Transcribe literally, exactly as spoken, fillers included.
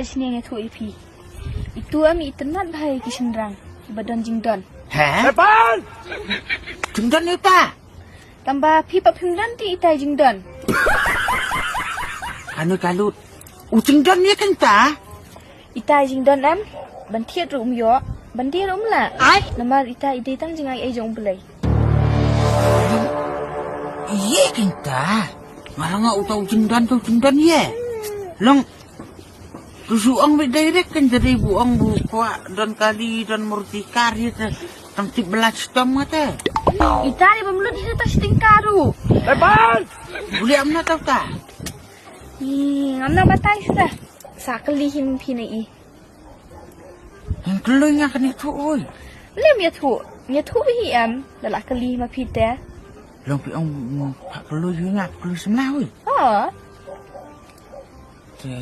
Sniang ïathuh ïa phi. Itu am itynnad bha ïa ki shynrang kiba don jingdon. He? Jingdon ïa uta? Tangba phi pat phim don te itai jingdon. Anu kalut. U jingdon ïa kynta? Itai jingdon em. Ban thied ruh um ïoh, ban die ruh um lah. Ai. Namar itai i dei tang jingai ei jong U Blei. Ïa kynta. Nga la nga uta u jingdon tu jingdon ïa. Long. Tu su ong bit direct kan jadi bu ong bu kwah don kali don murti kar ïa te. Tang tip belat stom nga te. Itai bym lut ïa ta sting karu. Lepas. Boleh amna tau ta. Ih, ngam nang batai sudah. Sa kali him phi na i. Hang kloi nga kane tu oi. Lem ïathuh. Ïathuh hi em. Da la kali ma phi te. Long phi ong, mm, pha kloi hi nga, pha kloi semla oi. Ha. Te